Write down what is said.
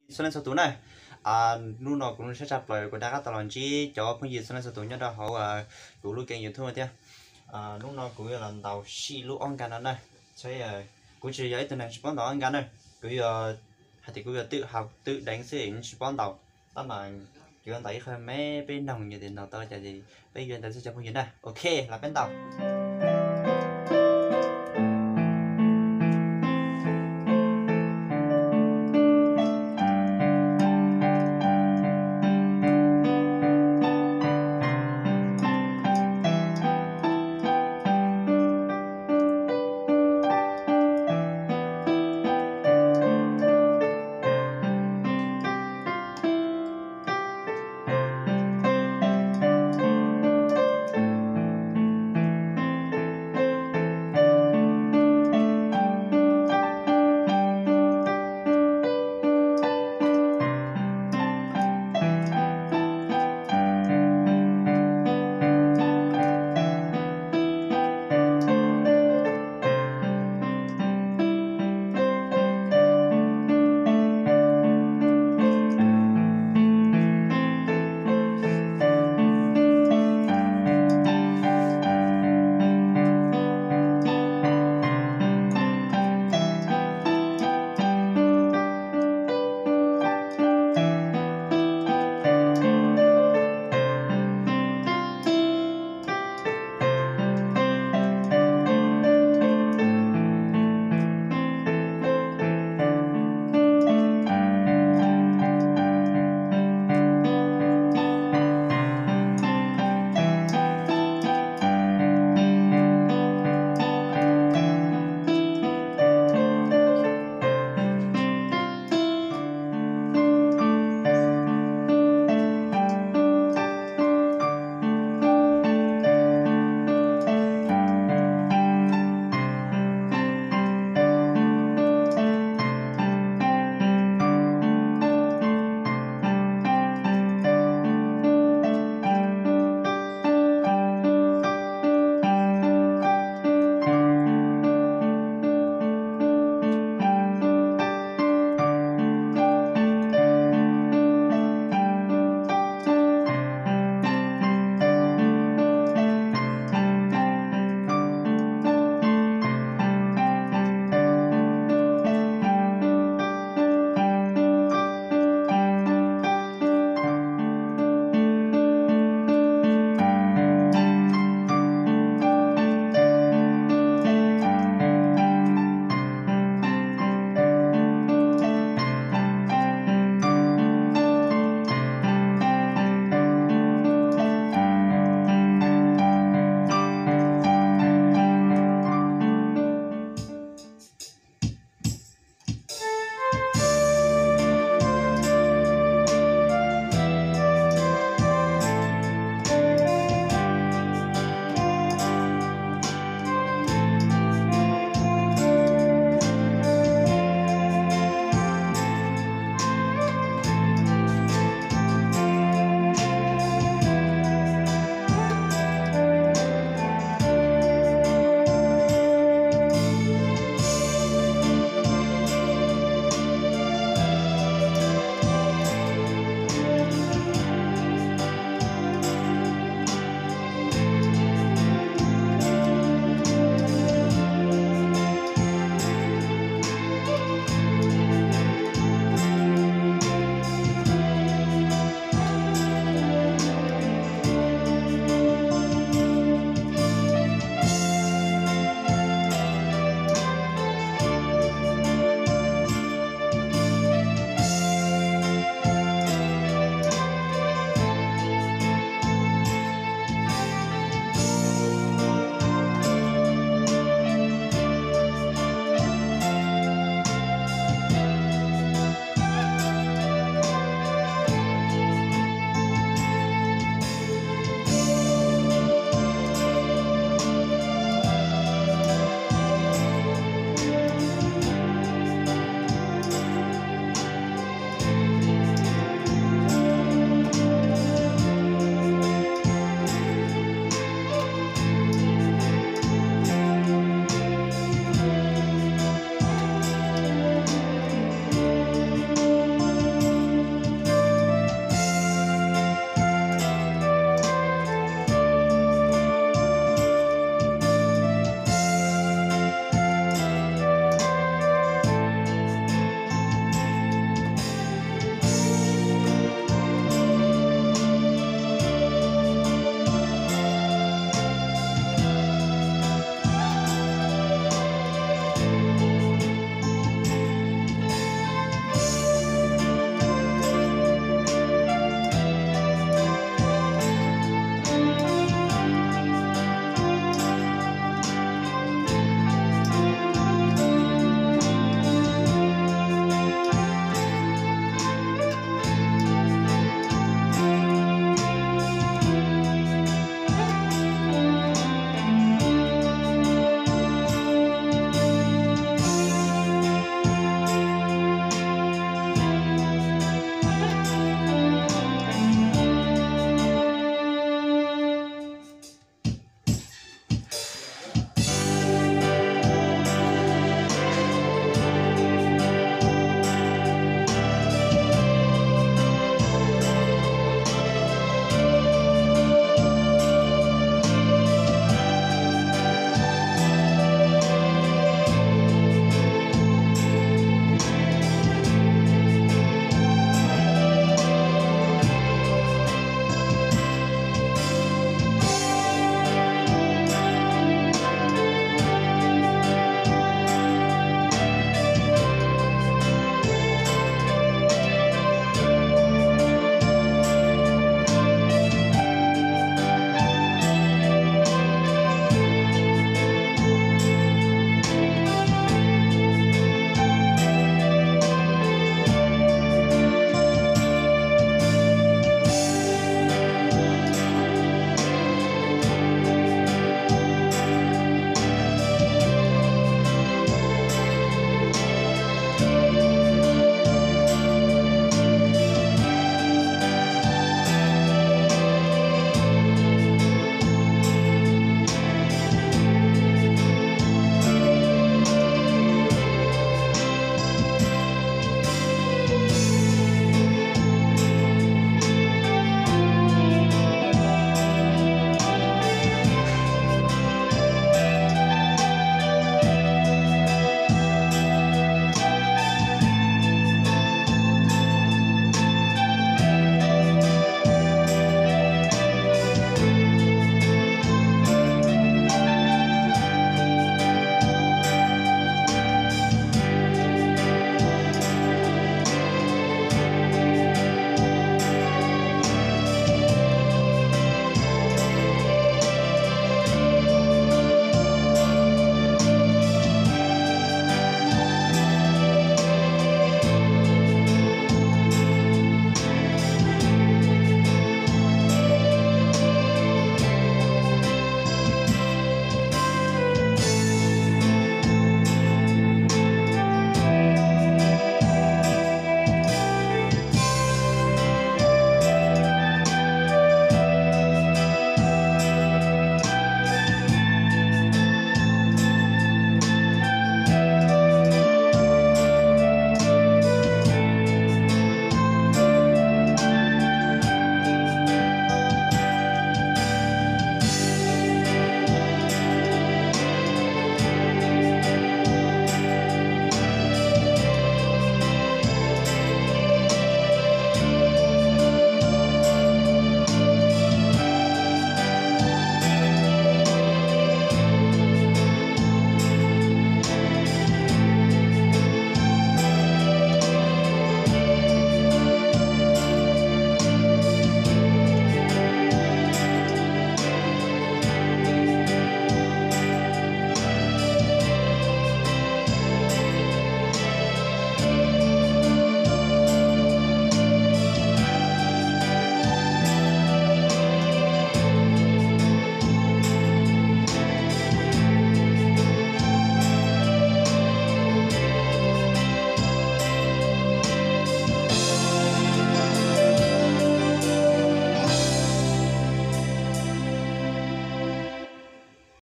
Txhua leej txhua tus na, hnub no kuv zoo siab tshaj plaws kuv rov qab tau los ntsib cov phooj ywg txhua leej txhua tus nyob rau hauv kuv lub kênh YouTube thiab. Hnub no kuv yuav los ntaus sij lub ob nkag no na. Saib, kuv tsis yog ib tug neeg tsis paub ntaus ob nkag na, kuv yuav hais tias kuv yuav twm haus twm deev xwb tsis paub ntaus. Tab mas kuv yuav ntaus ib qho me peb noog, yog tias ntaus tau ces peb yuav ntaus xwb cov phooj ywg na. Ok, los peb ntaus.